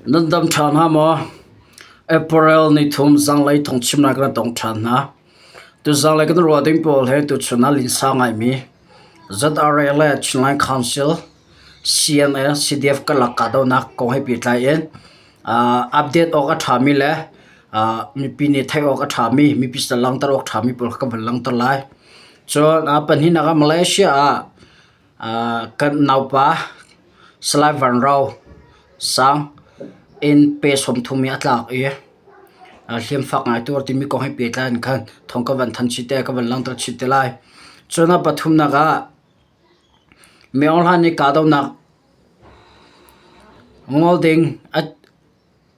Nan dam ṭha hna maw? April nithum zanlei thawngchimnak kan tong ṭhan hna. Tuzanglei kan ruah ding pawl he tuchun ah linsa ngaimi ZRA le Chinland Council CNA CDF karlak kahdohnak kong he pehtlai in update awk a ṭhami le mipi nih theih awk a ṭhami, mipi sin langhter awk ṭhami pawl kha kan van langhter lai. Cun pahnihnak ah Malaysia ah Kan naupa Salai Van Rau sang inn pe 30 i a tlak i hliamfak ngai tuar timi kong he pehtlai in khan thawng ka van thanh chih te, ka van langhter chih te lai. Cun a pathumnak ah Myo Hlan i kahdohnak ngol ding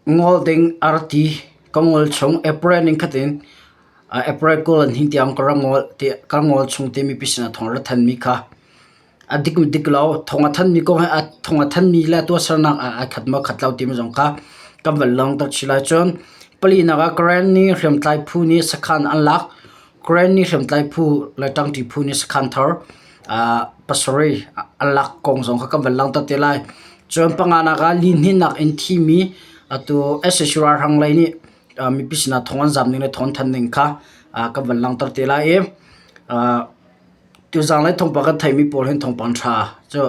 Ngol ding arti ka ngol chung April ning khat in April 20 an hin tiang ka rak ngol ti ka ngol chung timi pi sinah thawng a ra thanmi kha a dik maw dik lo thawng a thanmi kong he thawng a thanmi le tuahsernak ah ai khat maw khat lo timi zong kha kan van langhter chih lai. Cun palinak ah Karen nih hriamtlai phu nih sakhan an lak. Karen nih hriamtlai phu le ṭangṭi phu nih sakhan thar pasarih a lak kong zong kha kan van langhter te lai. Cun panganak ah lihninnak in thimi atu sac ralhrang lei nih mipi sinah thong an zam ning le thong an than ning kha kan van langhter te lai i tuzanglei thawngpang kan theihmi pawl hin thawngpang ṭha cu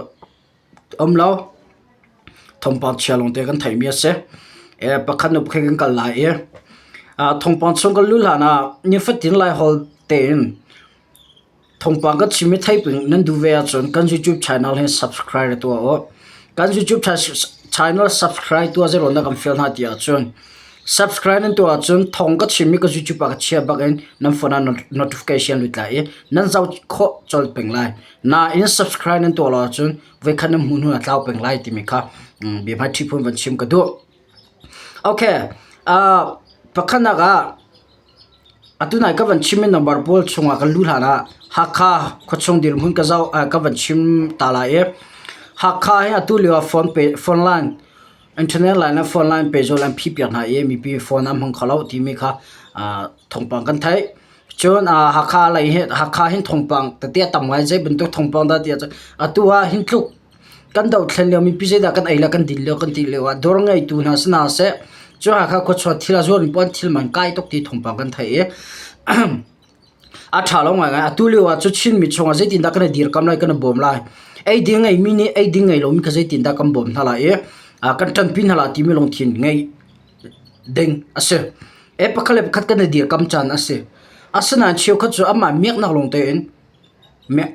um lo. Thawngpang chia lawngte kan theihmi a si. Pakhat nu pakhat kan kal lai i thawngpang chung kan luh hlan ah nifatin Laiholh tein Thawngpang kan chim i theiping nan duh ve ahcun kan YouTube channel hi subscribe tuah u. Kan YouTube channel subscribe tuah zeiruang dah kan fial hna ti ahcun subscribe nan tuah ahcun thawng ka chimmi ka YouTube ah ka chia bak in nan phone ah notification lut lai i nan zoh khawh colh peng lai. Nain subscribe nan tuah lo ahcun voikhat nan hmuh hnu ah tlau peng lai timi kha biahmaiṭhi phun van chim ka duh. Okay, pakhatnak ah Atu nai ka van chimmi number pawl chungah kan luh hlan ah Hakha khuachung dirhmun ka zoh ka van chim ta lai i Hakha hi atu lio ah phone pe phone line internet line le phone line pehzulh an phih piak hna i mipi phone an hmang kho lo timi kha thawngpang kan theih. Cun Hakha lei hi Hakha hin thawngpang tete a tam ngai zei bantuk thawngpang dah ti ahcun atu ah hin tluk Kan dothlen lio mipi zeidah kan ei le kan din lio kan ti lio ah dawr ngeitu hna si hna seh cu Hakha khuachuat thil a zuarmi paoh an thil man kai tuk ti thawngpang kan theih i a ṭha lo ngaingai. Atu lio ah cu Chinmi chungah zeitindah kan i dirkam lai kan i bawm lai. Eiding ngeimi nih eiding ngei lomi kha zeitindah kan bawm hna lai i kan ṭanpi hna lai timi lungthin ngeih ding a si. E pakhat le pakhat kan i dirkam caan a si. Asinain cheukhat cu amah miaknak lawng tein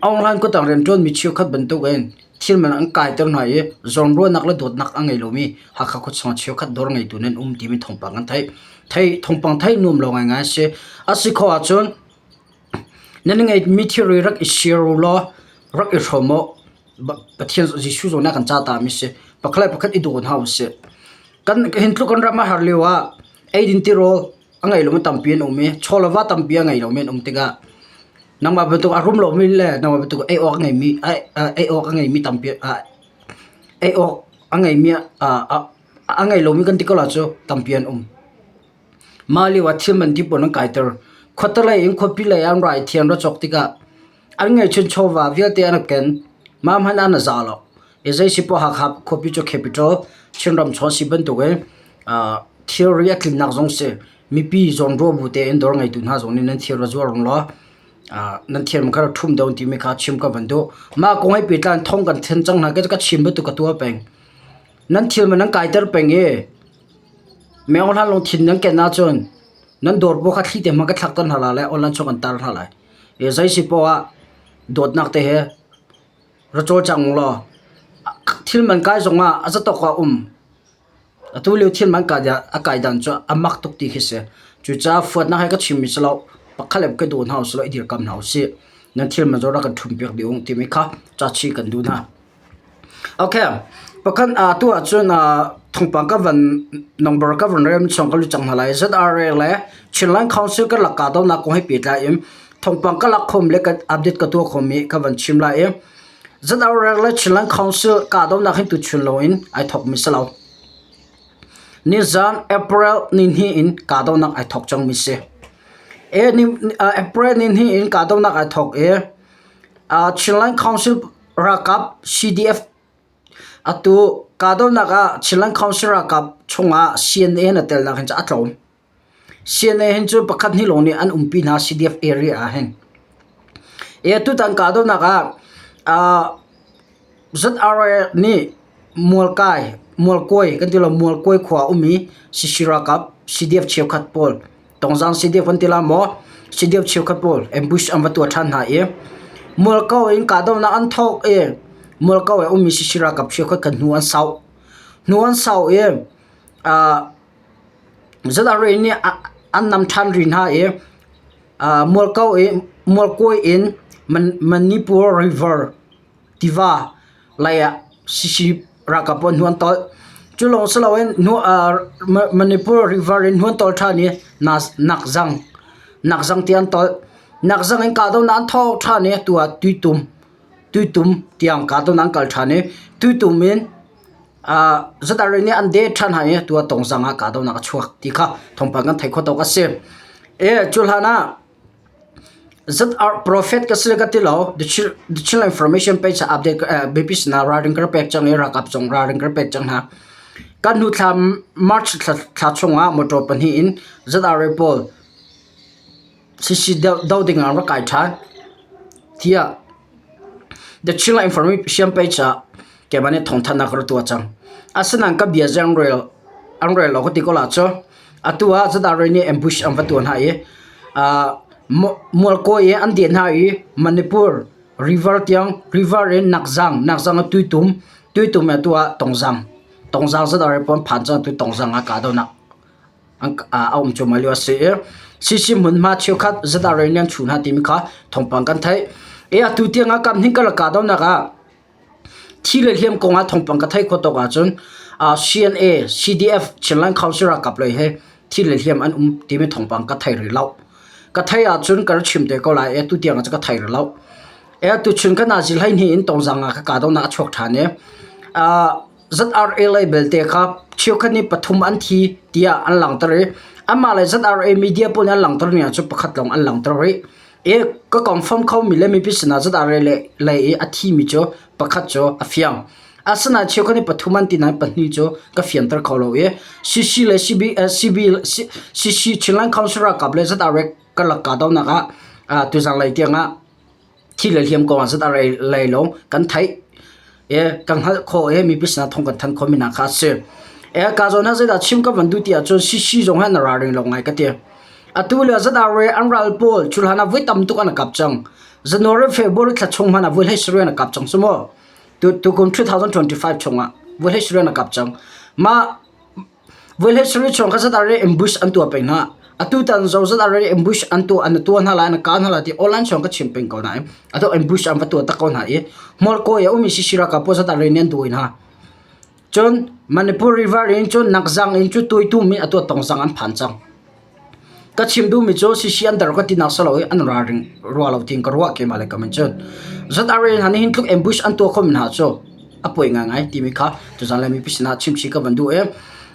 Aung Hlan kutang rianṭuanmi cheukhat bantukin thil man an kaiter hna i zawnruahnak le dawtnak a ngei lomi Hakha khuachung ah cheukhat dawr ngeitu nan um timi thawngpang kan theih. Theih thawngpang theih nuam lo ngaingai a si. A si khawh ahcun nan ngeihmi thilri rak i share u law rak i hrawm u. Pathian Jesuh zong nih a kan cah tami a si. Pakhat le pakhat i daw hna usih. Kan hin tluk kan ram a har lio ah eidin tirawl a ngei lomi tampi an um i chaw le va tampi a ngei lomi an um tikah Nangmah bantuk a rum lomi le nangmah bantuk ei awk a ngeimi ei awk a ngeimi tampi ei awk a ngeimi a ngei lomi kan ti ko lai cu tampi an um. Mah lio ah thil man ti pawl an kaiter. Khuate lei in khuapi lei ah an ra i thian ra cawk tikah an ngeihchun chawva vialte an rak ken. Mah hmanh an a za lo. I zei si poah Hakha khuapi cu capital Chinram chawn si bantukin thilri a tlinnak zong si. Mipi zawnruah bu tein dawr ngeitu hna zong nih nan thil ra zuar rung law nan thil kha ṭhum deuh timi kha chim ka van duh. Mah kong he pehtlai in thong kan then cang hna ka chim bantuk ka tuah peng. Nan thil man nan kaiter peng i meng hlan lungthin nan ken ahcun nan dawr pawl kha thli te hmang ka thlakter hna lai le online chung kan tar hna lai. I zei si poah ah dawtnak te he ra cawlcang u law thil man kai zong ah a zatawk ah um. Atu lio thil man a kai dan cu a mak tuk ti khi si. Cucaah fuatnak he ka chimmi si lo, pakhat le ka daw hna usih law i dirkam hna usih. Nan thil man zong rak kan ṭhum piak dih ung timi kha cachi kan duh hna. Okay, pakhat atu ahcun thawngpang ka van number ka van rem chung ka lut cang hna lai. ZRA le Chinland Council kan lak kahdohnak kong he pehtlai in thawngpang ka lak khawm le ka update ka tuah khawm i ka van chim lai i ZRA le Chinland Council kahdohnak hi tuchun loin ai thawkmi si lo. Nizan April nihnih in kahdohnak ai thawk cangmi si. April nihnih in kahdohnak ai thawk i Chinland Council ralkap CDF atu. Kahdohnak ah Chinland Council ralkap chungah CNA na telnak hin cu a tlawm. CNA hin cu pakhat hnih lawng nih an umpi hna CDF area ah hin. E tutan kahdohnak ah ZRA nih Mualkai, Mualkawi kan ti lo Mualkawi khua ummi CC ralkap CDF cheukhat pawl Tongzang CDF kan ti la maw CDF cheukhat pawl ambush an va tuah ṭhan hna i Mualko in kahdohnak an thawk i Mualko i ummi CC ralkap cheukhat kha hnu an sau. Hnu an sau i ZRA nih an nam ṭhan rih hna i Mualko i Mualkawi in Manipur River tiva lei ah CC ralkap pawl hnu an tolh. Cu lawng si loin Manipur River in hnu an tolh ṭhan i Nakzang Nakzang ti an tolh. Nakzang in kahdohnak an thawk ṭhan i atu ah Tuitum Tuitum tiang kahdohnak an kal ṭhan i Tuitum in ZRA nih an det ṭhan hna i atu ah Tongzang ah kahdohnak a chuak ti kha thawngpang kan theih khawh tawk a si. Cu hlan ah ZR prophet ka si ka ti lo. The Chin Information page ah update biapi sinah ralring ka rak pek cang i ralkap zong ralring ka rak pek cang hna. Kan hnu thla March thla chungah motor pahnih in ZRA pawl CC do ding ah an rak kai ṭhan. Tiah The Chin Information page ah keimah nih thawngthanhnak ka rak tuah cang. Asinain ka bia cu an rel an rel lo ka ti ko la cu. Atu ah ZRA nih ambush an va tuah hna i Mualkawi i an deh hna i Manipur river tiang river in Nakzang Nakzang ah Tuitum Tuitum in atu ah Tongzang Tongzang ZRA pawl an phan cang atu Tongzang ah kahdohnak a um cuahmah lio a si i CC hmunhma cheukhat ZRA nih an chuh hna timi kha thawngpang kan theih. I atu tiang ah kam hning karlak kahdohnak ah Thi le hliam kong ah thawngpang ka theih khawh tawk ahcun CNA, CDF, Chinland Council ralkap lei he thi le hliam an um timi thawngpang ka thei rih lo. Ka theih ahcun ka ra chim te ko lai i atu tiang ah cun ka thei rih lo. Tuchun ka nazi 12 in Tongzang ah ka kahdohnak a chuak ṭhan i ZRA lei belte kha cheukhat nih pathum an thi tiah an langhter i anmah le ZRA media pawl nih an langhter ning ahcun pakhat lawng an langhter rih. I ka confirm khomi le mipi sinah ZRA lei i a thimi cu pakhat cu a fiang. Asinain cheukhat nih pathum an ti nain pahnih cu ka fianter kho lo i CC le CB, CB, CC Chinland Council ralkap le ZRA karlak kahdohnak ah tuzang lei tiangah thi le hliam kong ah ZRA lei lawng kan theih i kan hngalh khawh i mipi sinah thawng kan thanh khawhmi hna kha a si. E ka zawn ah zeidah chim ka van duh ti ahcun CC zong hi an ralring lo ngai ka ti. Atu le ZRA an ral pawl cu hlan ah voi tam tuk an kap cang. January, February thla chung hmanh ah voi hlei sarih an kap cang cu mu. Tu tukum 2025 chungah voi hlei sarih an kap cang. Mah voi hlei sarih chung kha ZRA ambush an tuah peng hna. Atu tan zo ZRA ambush an tuah an tuah hna lai an kah hna lai ti online chung ka chim peng ko nain atu ambush an va tuah tak ko hna i hmualkawi a ummi sisira ka pawl ZRA nih an dawi hna. Cun Manipur River in cun Nakzang in cu tuitum in atu Tongzang an phan cang. Ka chim duhmi cu CC an dar ka tinak si lo i an ralring rua lo tiin ka ruah keimah le kam in cun. ZRA hna nih hin tluk ambush an tuah khomi hna cu a poi ngaingai timi kha tuzan le mipi sinah chimchih ka van duh i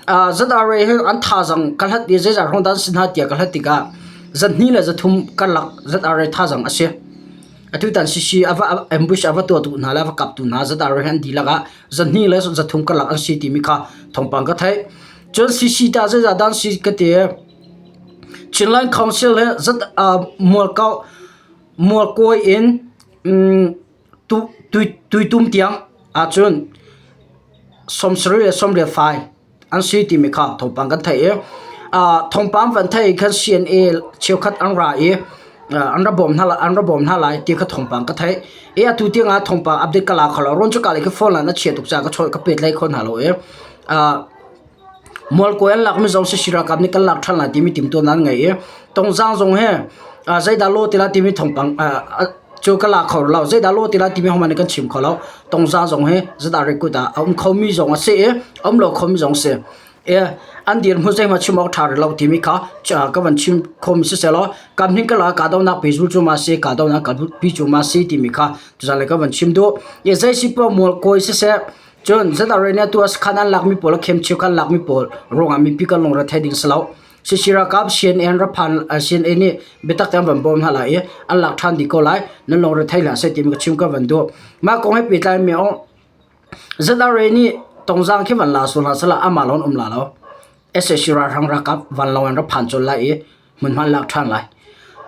ZRA hi an thazang ka hlat i zeizat hrawng dah an si hna tiah ka hlat tikah zathnih le zathum karlak ZRA thazang a si. Atutan CC a va ambush a va tuahtu hna le a va kaptu hna ZRA hi an dihlak ah zahnih le zathum karlak an si timi kha thawngpang ka theih. Cun CC tah zeizah dah an si ka ti. Chinland Council hi zat mualkau mualkawi in tu tuitum tiang ahcun 70 le 45 an si timi kha thawngpang kan theih i thawngpang van theih khan CNA cheukhat an ra i an ra bawm hna an ra bawm hna lai ti kha thawngpang ka theih i atu tiang ah thawngpang update ka la kho lo rawn cu ka lei khi phone line a chia tuk caah ka chawi ka pet hlei kho hna lo i Mualkawi an lakmi zong CC ralkap nih kan lak ṭhan lai timi timhtuahnak an ngei i Tongzang zong hi zeidah law ti lai timi thawngpang cu ka la kho lo. Zeidah law ti lai timi hohmanh nih kan chim kho lo. Tongzang zong hi zeidah kut ah a um khomi zong a si i a um lo khomi zong a si. I an dirhmun zeihmanh chim awk ṭha rih lo timi kha ka van chim khomi siseh law kam hnin ka la kahdohnak pehzul cu ma si kahdohnak kalpi cu ma si timi kha tuzaan lei ka van chim duh. I zei si poah mualkawi siseh Cun ZRA nih atu ah sakhan an lakmi pawl a khemcheu kha an lakmi pawl ruangah mipi kan lungre thei ding si lo. CC ralkap CNN raphan CNA nih biatak tein an van bawm hna lai i an lak ṭhan dih ko lai. Nan lungre thei hlah seh timi ka chim ka van duh. Mah kong he pehtlai mi ZRA nih Tongzaang khi van la sual hna sehla amah lawng an um la lo. Sac ralhrang ralkap vanlawng in rak phan colh lai i hmunhma an lak ṭhan lai.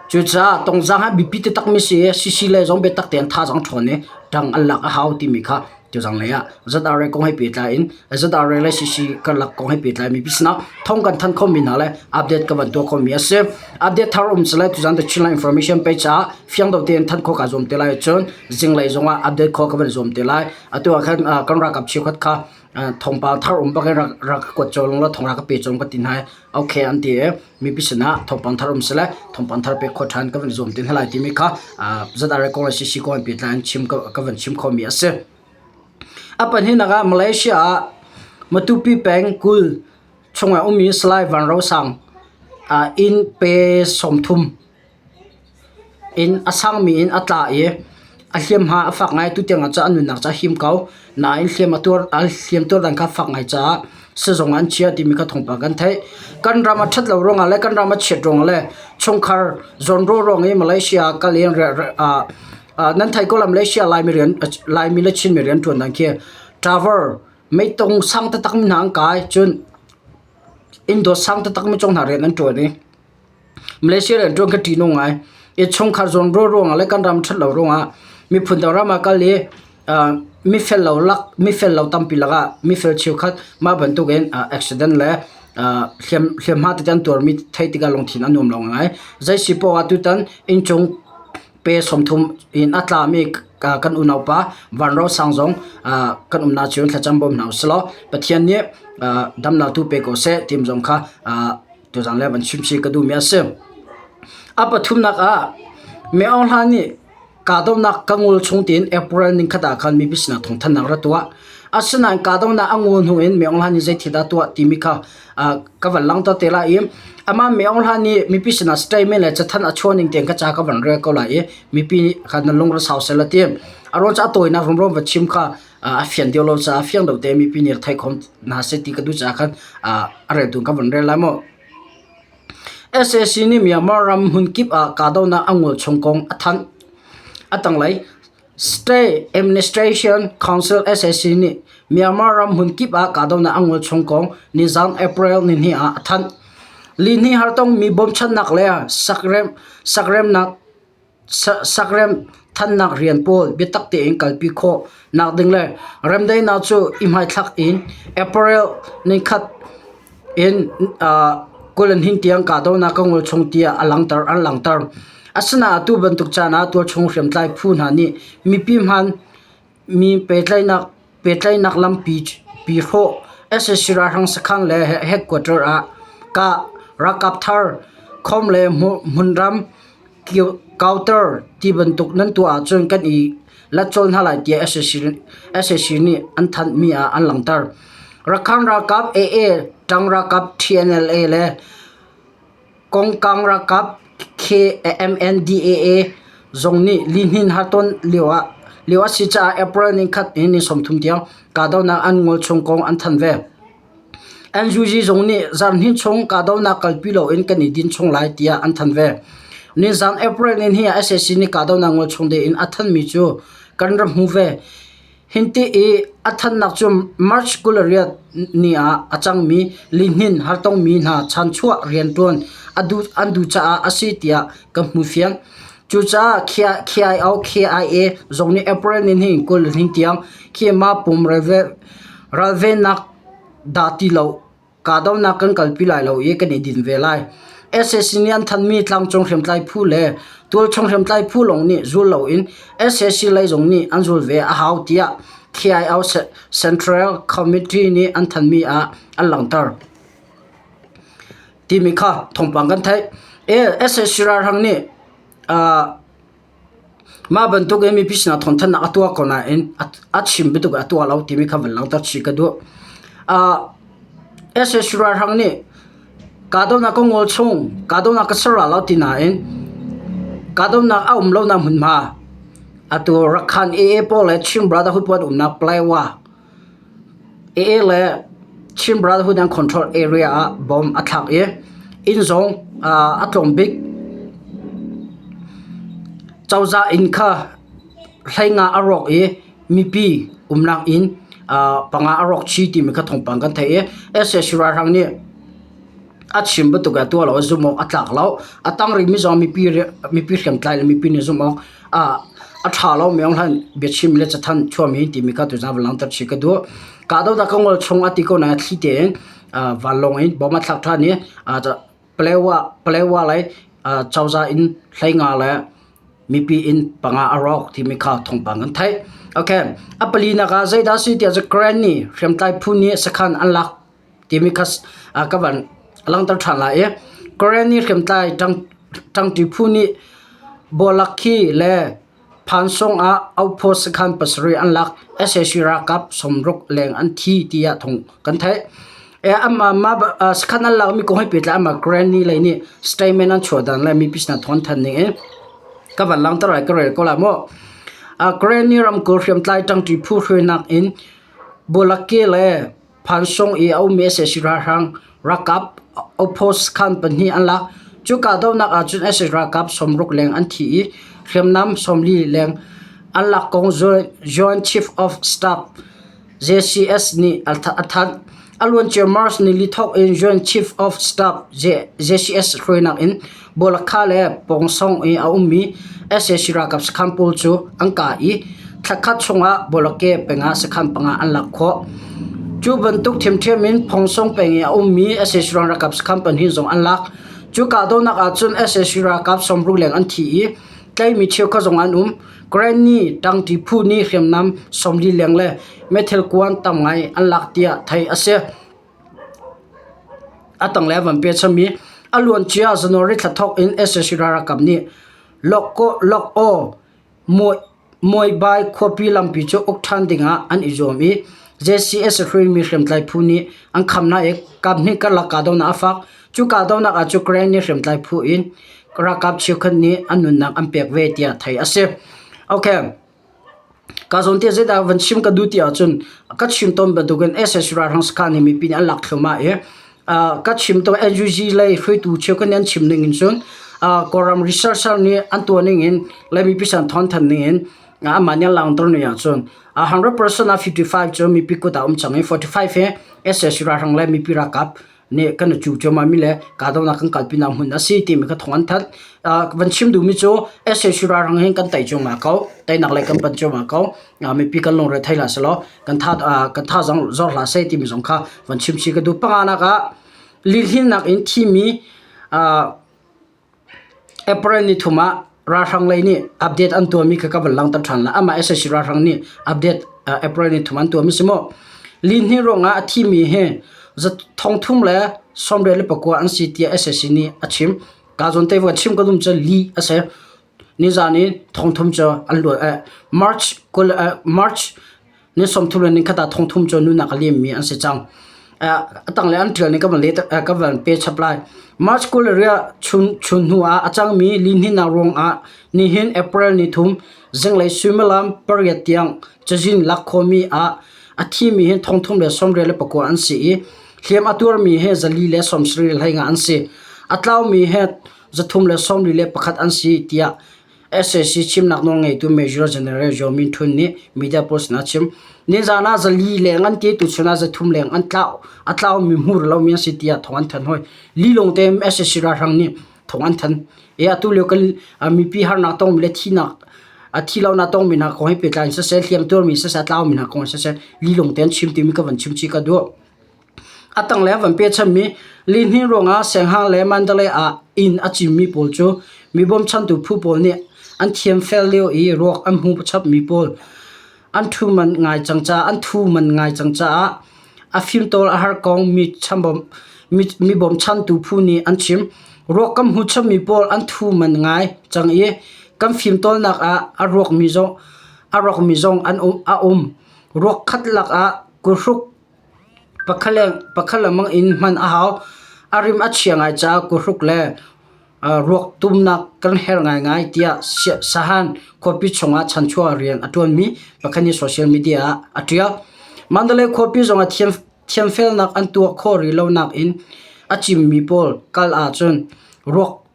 Cucaah Tongzaang hi biapi taktakmi si i CC lei zong biatak tein thazaang ṭhawn i ṭang an lak a hau timi kha tuzang lei ah ZRA kong he pehtlai in ZRA le CC karlak kong he pehtlai mipi sinah thawng kan thanh khomi hna le update ka van tuah khomi a si. Update thar um sile tuzan The Chinland Information page ah fiang deuh tein thanh khawh kaa zuam te lai ahcun zinglei zongah update khawh ka van zuam te lai. Atu ah khan kan ralkap cheukhat kha thawngpang thar um bak in rak rak ka kuat colh law thawng rak ka pe colh ka ti hna i okay an ti i mipi sinah thawngpang thar um sile thawngpang thar pek khawh ṭhan ka van zuam te hna lai timi kha ZRA kong le CC kong in pehtlai in chim ka van chim khomi a si. A pahnihnak ah Malaysia ah Matupi peng kul chungah ummi Salai Van Ro Sang inn pe 30 In a sangmi in a tla i a hliamhma a fak ngai. Tutiang ah cun a nunnak cu a him ko. Nain hliam a tuar a hliam tuar dan kha a fak ngai caah sizung ah an chia timi kha thawngpang kan theih. Kan ram a ṭhat lo ruangah le kan ram a chiat ruangah le chungkhar zawnruah ruang i Malaysia ah kal i nan theih ko lai Malaysia Laimi rian Laimi le Chinmi rianṭuan dan khi tower meitung sang taktak mi hna an kai. Cun inn dawt sang taktak mi cung hna rian an ṭuan i Malaysia rianṭuan kha ṭihnung ngai. I chungkhar zawnruah ruangah le kan ram ṭhat lo ruangah miphun dang ram ah kal i mifel lo lak mifel lo tampi lakah mifel cheukhat mah bantukin accident le hliamhma tete an tuarmi theih tikah lungthin a nuam lo ngai. Zei si poah ah tutan inncung pe 30 in a tlami kan unaupa Van Ro Sang zong kan umnak cio in thlacam bawm hna usih law Pathian nih damnak tu pe ko seh ti zong kha Tuzaan le van chimchih ka duhmi a si. A pathumnak ah Min Aung Hlaing nih kahdohnak ka ngol chung tiin April nikhat ah khan mipi sinah thawngthanhnak rak tuah. Asinain kahdohnak a ngol hnu in Min Aung Hlaing nih zei thil dah tuah timi kha ka van langhter te lai i amah Min Aung Hlaing nih mipi sinah statement le cathanh a chuah ning tein ka ca ka van rel ko lai i mipi kha nan lungre sau seh law ti. A ruang cu a tawinak rumro va chim kha a fian deuh lo caah fiang deuh te mipi nih thei kho hna seh ti ka duh caah khan a reltu ka van rel lai mu. Sac nih Myanmar ram hmunkip ah kahdohnak a ngol chung kong a thanh. A tanglei State Administration Council sac nih Myanmar ram hmunkip ah kahdohnak a ngol chung kong nizan April nihnih ah a thanh. Lihnih hartongmi bawmchannak le sakrem sakremnak Sakrem thannak rian pawl biatak tein kalpi khawh nakding le remdaihnak cu i hmaithlak in April nikhat in 25 tiang kahdohnak ka ngol chung tiah a langhter an langhter. Asinain atu bantuk caan ah tualchung hriamtlai phu hna nih mipi hman mi pehtlaihnak pehtlaihnak lampi pi hrawh sac ralhrang sakhan le headquarter ah kah ralkap thar khom le hmunram kauter ti bantuk nan tuah ahcun kan i latcawl hna lai tiah sac nih an thanhmi ah an langhter. Rakhan ralkap AA, Ṭang ralkap TNLA le Kongkang ralkap KMNDAA zong nih lihnin harton lio a si caah April nikhat in ni 30 tiang kahdohnak an ngol chung kong an thanh ve. NUG zong nih zarhhnih chung kahdohnak kalpi loin kan i din chung lai tiah an thanh ve. Nizan April ni hnih ah sac nih kahdohnak ngol chung ding in a thanhmi cu kan rak hmu ve. Hinti i a thannak cu March 28 ni ah a cangmi lihnin hartongmi hna chanchuah rianṭuan an duh caah a si tiah ka hmuhfiang. Cucaah KIO, KIA zong nih April nihnih 22 tiang khi mah pum ralvennak dah ti lo Kahdohnak kan kalpi lai lo i kan i din ve lai. Sac nih an thanmi tlangcung hriamtlai phu le tualchung hriamtlai phu lawng nih zul loin sac lei zong nih an zul ve a hau tiah KIO Central Committee nih an thanmi ah an langhter. Timi kha thawngpang kan theih. E, sac ralhrang nih uh, Mah bantuk in mipi sinah thawngthanhnak a tuah ko nain a chim bantuk in a tuah lo timi kha van langhter chih ka duh. Uh, sac ralhrang nih kahdohnak ka ngol chung, kahdohnak ka ser lo ti nain kahdohnak a um lonak hmunhma atu Rakhan AA pawl le Chin Brotherhood pawl an umnak Palawa AA le Chin Brotherhood an control area ah bomb a thlak i inn zong a tlawm bik. Cozah inn kha hleinga a rawk i mipi umnak inn. panga a rawk chih timi kha thawngpang kan theih i sac ralhrang nih a chim bantuk in tuah lo i zumh awk a tlak lo. A tang rihmi zong mipi mipi hriamtlai le mipi nih zumh awk a ṭha lo mi hlan biachim le cathanh chuahmi timi kha tuzaan van langhter chih ka duh. Kahdohnak ka ngol chung a ti ko nain thli tein vanlawng in bom a thlak ṭhan i Palewa lei cozah inn 15 le mipi inn panga a rawk timi kha thawngpang kan theih. Okay, a palinak ah zeidah a si tiah cun Karenni hriamtlai phu nih sakhan an lak timi kha ka van langhter ṭhan lai i Karenni hriamtlai ṭangṭi phu nih Bawlakhi le Phansung ah Ouphaw sakhan pasarih an lak. Sac ralkap 60 leng an thi tiah thawng kan theih. Amah sakhan an lakmi kong he pehtlai amah Granny lei nih statement an chuah dan le mipi sinah thawng an thanh ning in ka van langhter lai ka rel ko lai mu. Granny ramkulh hriamtlai ṭangṭi phu hruainak in Bawlakhe le Phansung i a ummi sac ralhrang ralkap outpost khaan pahnih an lak. Cu kahdohnak ahcun sac ralkap 60 leng an thi i hriamnam 40 leng an lak kong Joint Chief of Staff JCS nih a thanh. A luancia March nili thawk in Joint Chief of Staff JCS hruainak in Bawlakha le Pawngsong i a ummi sac ralkap sakhan pawl cu an kah i thlakhat chungah Bawlake peng ah sakhan panga an lak khawh. Cu bantuk ṭhiamṭhiam in Phongsong peng i a ummi sac ralkap sakhan pahnih zong an lak. Cu kahdohnak ahcun sac ralkap 60 leng an thi i tlaihmi cheukhat zong an um. Karenni ṭangṭi phu nih hriamnam 40 leng le meithal kuan tam ngai an lak tiah theih a si. A tanglei a van pechami a luancia January thla thawk in sac ralkap nih Lok-aw Muaibai khuapi lampi cu uk ṭhan dingah an i zuam i JCS hruaimi hriamtlai phu nih an kham hna i kaphnih karlak kahdohnak a fak. Cu kahdohnak ah cu Karenni hriamtlai phu in ralkap cheukhat nih an nunnak an pek ve tiah theih a si. Okay. Ka zawn te zeidah van chim ka duh ti ahcun ka chim tawn bantukin sac ralhrang sakhan hi mipi nih an lak thluahmah i ka chim tawn NUG lei hruaitu cheukhat nih an chim ning in cun Kawlram researcher nih an tuah ning in le mipi san thawn than ning in amah nih an langhter ning ahcun 100% ah 55 cu mipi kut ah um cang i 45 hi sac ralhrang le mipi ralkap nih kan i cu cuahmahmi le kahdohnak kan kalpinak hmun a si timi kha thawng an thanh. Van chim duhmi cu sac ralhrang hin kan tei cuahmah ko. Teinak lei kan panh cuahmah ko. Mipi kan lungre thei hlah selaw kan tha kan thazaang zor hlah seh timi zong kha van chim chih ka duh. Panganak ah lihlinnak in thimi April nithum ah ralhrang lei nih update an tuahmi kha ka van langhter ṭhan lai. Amah sac ralhrang nih update April nithum an tuahmi si mu. Lihnin ruangah a thimi hi thongthum le 89 an si tiah sac nih a chim. Ka zawn te van chim ka dum cu li a si. Nizan i thongthum cu an luat. March March Ni 30 le nikhat ah thongthum cu nunak a liammi an si cang. A tanglei an ṭial ning ka van let ka van pe chap lai. March 20 chun chun hnu ah a cangmi lihninnak ruangah nihin April ni thum zinglei suimilam pariat tiang cazin lak khawhmi ah a thimi hi thongthum le 89 an si i hliam a tuarmi hi zali le 70 le 15 an si. A tlaumi hi zathum le 41 an si tiah Sac chimnak nawlngeitu Major General Zaw Min Htun nih media pawl sinah a chim. Nizaan ah zali leng an ti, tuchun ah zathum leng an tlau. A tlaumi hmur lomi an si tiah thawng an thanh hoi. Lilawng tein sac ralhrang nih thawng an thanh. I atu lio kan mipi harnak tongmi le thinak a thi lonak tongmi hna kong he pehtlai in siseh, hliamtuarmi siseh, a tlaumi hna kong siseh, lilawng tein chim timi ka van chim chih ka duh. A tanglei a van pechanmi lihnin ruangah Senghang le Mandalay ah inn a cimmi pawl cu mi bawmchantu phu pawl nih an thiamfel lio i ruak an hmu chapmi pawl an thu man ngai cang caah an thu man ngai cang caah a fimtawl a har kong mi mi bawmchantu phu nih an chim. Ruak kan hmu chapmi pawl an thu man ngai cang i kan fimtawlnak ah a ruakmi zong a rawkmi zong an um a um. Ruak khat lakah kuhruk Pakhat lengmang in hman a hau. A rim a chia ngai caah kuhruk le ruak tumnak kan herh ngaingai tiah Sahan khuapi chungah chanchuah rian a ṭuanmi pakhat nih social media ah a ṭial. Mandalay khuapi zongah thiamfelnak an tuah khawh rih lonak in a cimmi pawl kal ahcun ruak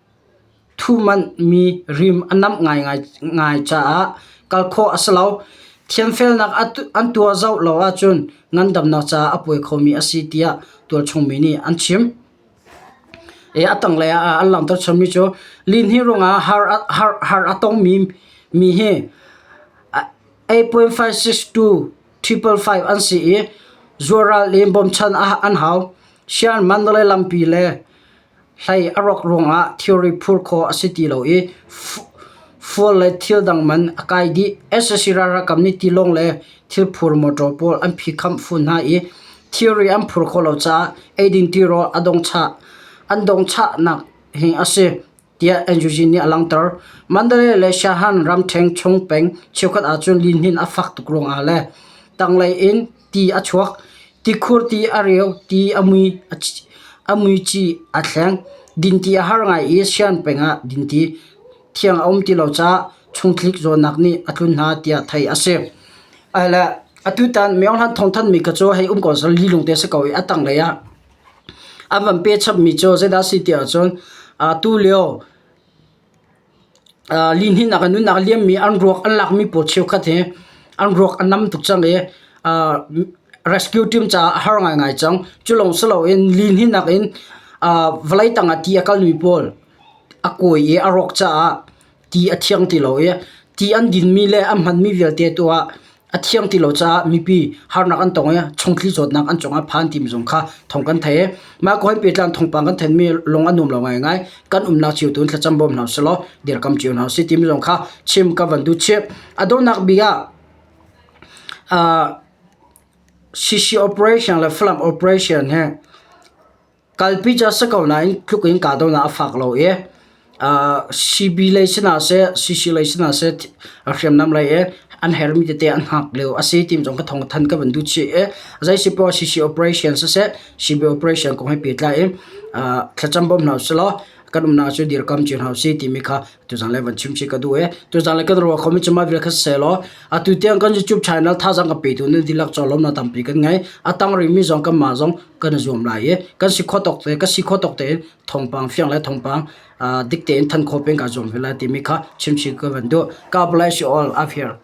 Thumanhmi rim a namh ngaingai caah kal khawh a si lo. Thiamfelnak an tuah zoh lo ahcun ngandamnak caah a puai khomi a si tiah tualchung mi nih an chim. A tanglei ah an langhter chommi cu lihnih ruangah har a tongmi mi hi 8.562 555 an si i zuaral in bawmchan an hau. Sian Mandalay lampi le hlei a rawk ruangah thilri phur khawh a si ti lo i fual le thil dang man a kai dih. Sac ralkap nih tilawng le thilphur motor pawl an phihkham fawn hna i thilri an phur khawh lo caah eidin tirawl a dongchah an dongchahnak hi a si tiah NUG nih a langhter. Mandalay le Shan ramṭhen chung peng cheukhat ahcun lihnin a fak tuk ruangah le tanglei in ti a chuak. Tikhur ti a reu, ti a mui, a muici a thleng. Dinti a har ngai i Shan peng ah dinti thiang a um ti lo caah chungtlik zawtnak nih a tlun hna tiah theih a si. Le atutan Myohlan thawngthanhmi kha cu hei um ko seh lilung te a si ko i a tanglei ah an van pe chapmi cu zeidah a si ti ahcun atu lio lihninnak in nunnak a liammi an ruak an lakmi pawl cheukhat hi an ruak a nam tuk cang i rescue team caah a har ngaingai cang. Cu lawng si loin lihninnak in vawlei tangah ti a kalmi pawl a kawi i a rawk caah ti a thiang ti lo i ti an dinmi le an hmanmi vialte tu ah a thiang ti lo caah mipi harnak an tong i chungthli zawtnak an cungah phan timi zong kha thawng kan thei. Mah ko hin pehtlan thawngpang kan thenmi lung a nuam lo ngaingai. Kan umnak cio tu in thlacam bawm hna usih law dirkam cio hna usih timi zong kha chim ka van duh chih. A donghnak bik ah CC operation le Falam operation hi Kalpi cu a si ko nain tluk in kahdohnak a fak lo i CB lei sinah seh, CC lei sinah seh hriamnam lei i an herhmi tete an hngak lio a si ti zong ka thawng than ka van duh chih i zeisipoah CC operation siseh, CB operation kong he pehtlai in thlacam bawm hna usih law kan umnak cu dirkam cio hna usih timi kha tuzan le van chim chih ka duh i tuzan le kan ruah khomi cu mah vial kha siseh law atu tiang kan YouTube channel thazaang ka petu nan dihlak cawlawmnak tampi kan ngei. A tang rihmi zong kanmah zong kan i zuam lai i kan si khawh tawk te ka si khawh tawk tein thawngpang fiang le thawngpang dik tein than khawh peng kaa zuam ve lai timi kha chimchih ka van duh. God bless you all. Up here.